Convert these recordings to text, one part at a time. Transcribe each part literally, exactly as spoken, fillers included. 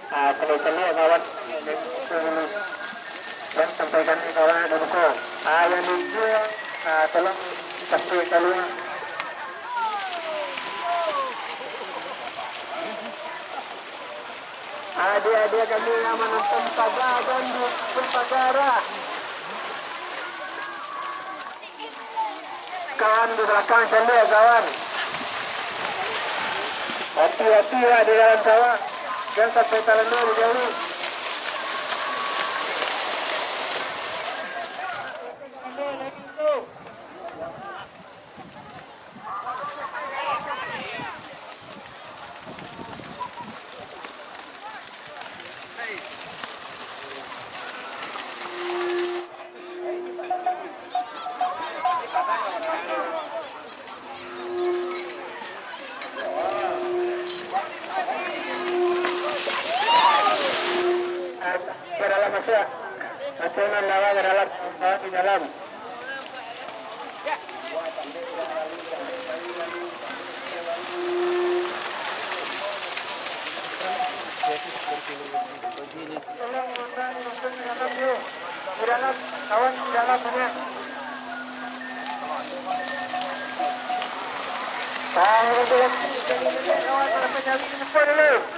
Ah, kena caliak kawan. Yang sampai kami kawan dulu ko. Ah, yang nunggu, ah, tolong sampai kaluar. Adik-adik kami yang manonton paga dan di pagara. Kawan di balakang caliak, kawan. Hati-hati lah di dalam sawah. Jan sampai talalu di jalur. Ke dalam masuk. Masuk nan lawa ke dalam. Lawa di dalam. Tolong, kawan, di dalam, kawan, di dalam, banyak. Kawan, kawan, kawan, kawan, dulu.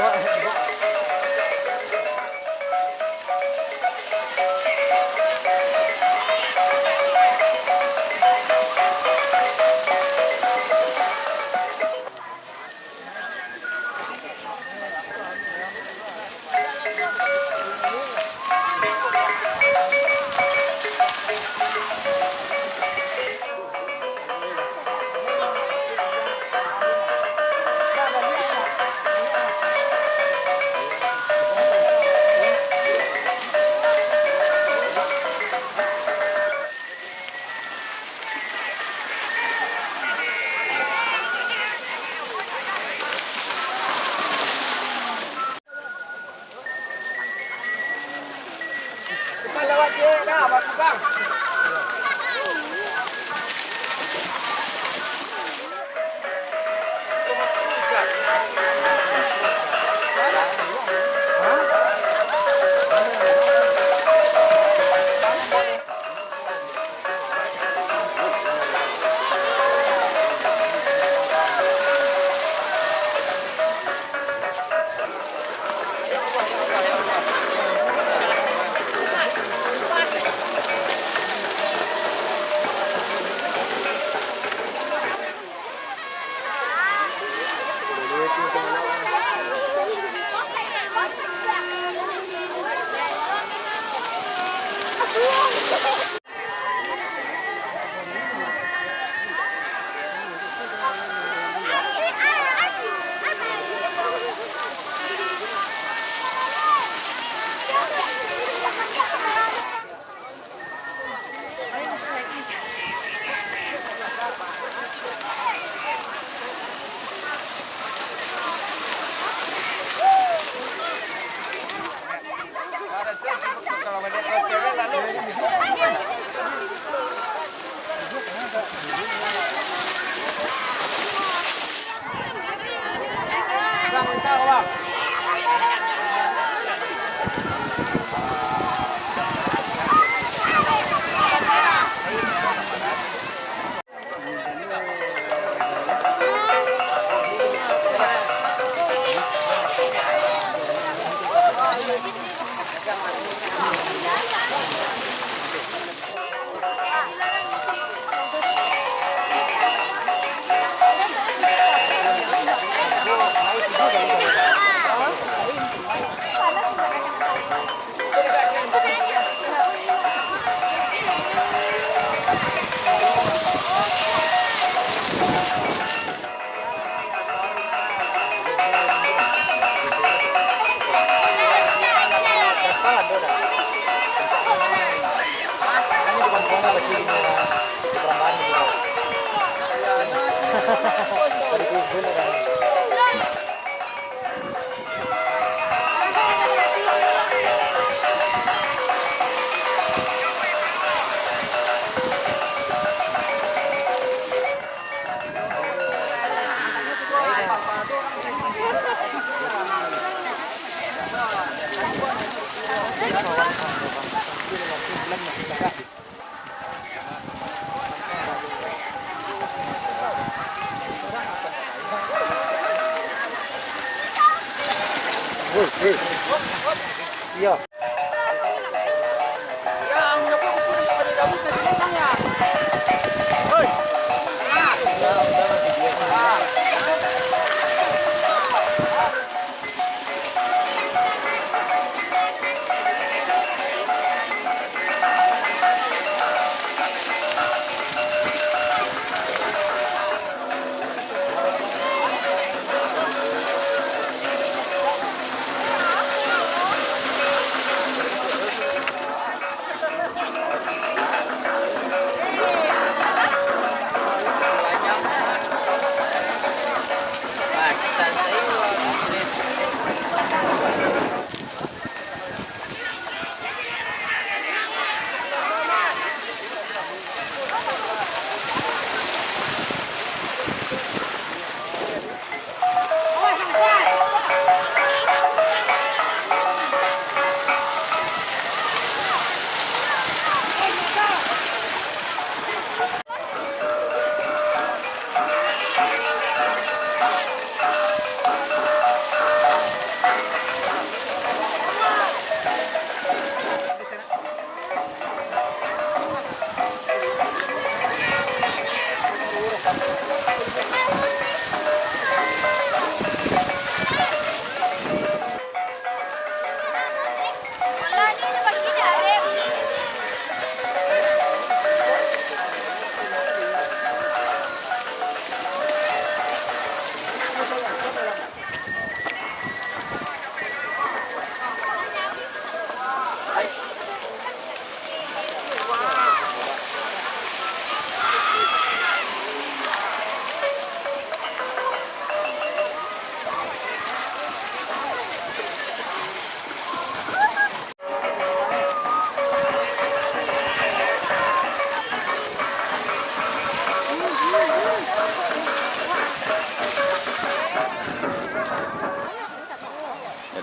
Woi, woi. Iya.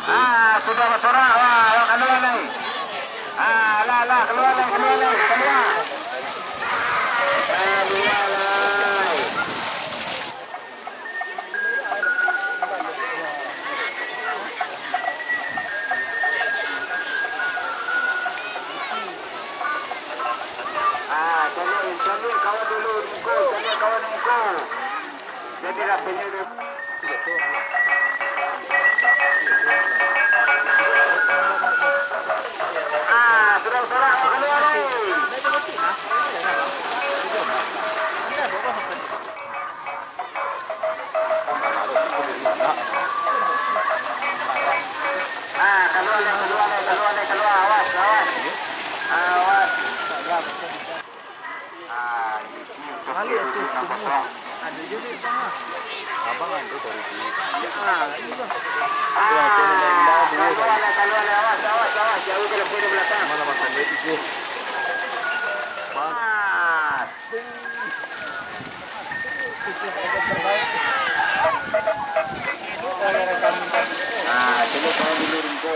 Ah, sudah basorak, wah, awak kalua lai. Ah, lah, lah, kalua lai, kalua lai, kalua. Kalua lai. Ah, caliak, caliak kawan dulu, Niko, caliak kawan Niko. Jadi lah, caliak dulu. Ah, sudah, sudah, kalua lai. Ah, kalua lai, kalua lai, kalua lai, kalua. Awas, awas. Awas. Ah, itu. Balik tu, semua. Ada je duit, Bang, ah. Abang ada dari duit. Ah, ini, Bang. Ah, kalua lai, kalua lai. Awas, awas, awas. Jauh je lah, di belakang. Mana makan duit itu? Bang. Ah. Ah, cubo tahan dulu, Ringko.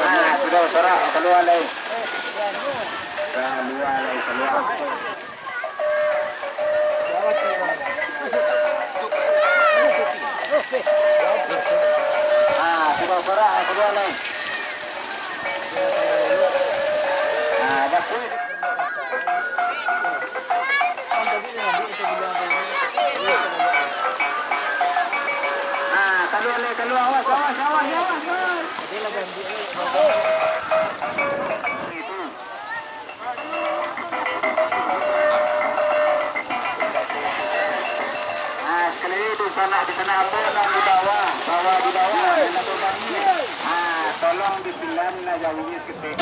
Ah, sudah, sorak, kalua lai. Kalua lai, kalua. Ah, sudah sorak, kalua lai. Ah, dah kuih. Ah, kalua lai, kalua. Awas, awas, awas, awas, awas. Ah, sakali lagi tu, sanak di sanak ambo nan di bawah, bawah di bawah, nan ado bangih. Ah, tolong dipindahan lah jauah saketek.